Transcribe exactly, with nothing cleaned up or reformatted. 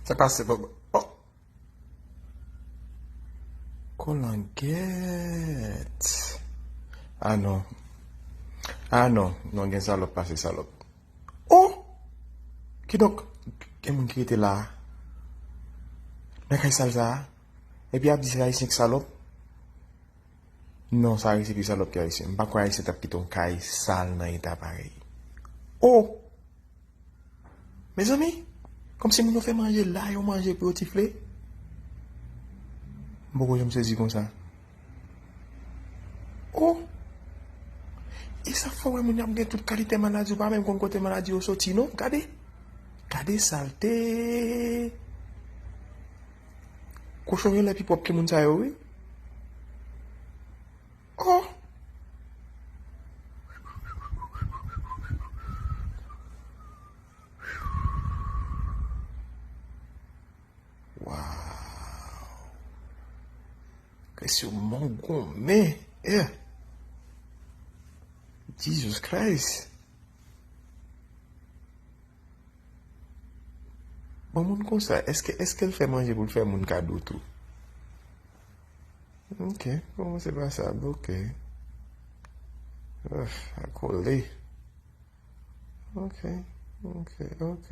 Sa k pase, papa? Oh! Kolangèt. Ah non. Ah non. Non, gen salòp pase salòp. Oh! Kidonk, gen moun ki rete la a. Nan kay sal sa a. Epi ap di se Ayisyen ki salòp. Non, sa se pi salòp ki Ayisyen. M pa kwè Ayisyen t ap kite yon kay sal nan eta parèy. Oh! Mezanmi, kòmsi moun yo fè manje la, yo manje pou yo tifle. M poko janm sezi konsa. Oh! E sa fè w wè moun y ap gen tout kalite maladi, ou pa menm konn kote maladi yo soti, non? Gade! Gade salte! Kochon yo lè pi pwòp ke moun sa yo, wi. Oh! Wow! Kèsyon mongonmen. Yeah. Jesus Christ. Bon, moun konsa, èske, èske l fè manje pou l fè moun kado tou? Ok, bon, se pa sa, ok. Uf, akole. Ok, ok, ok.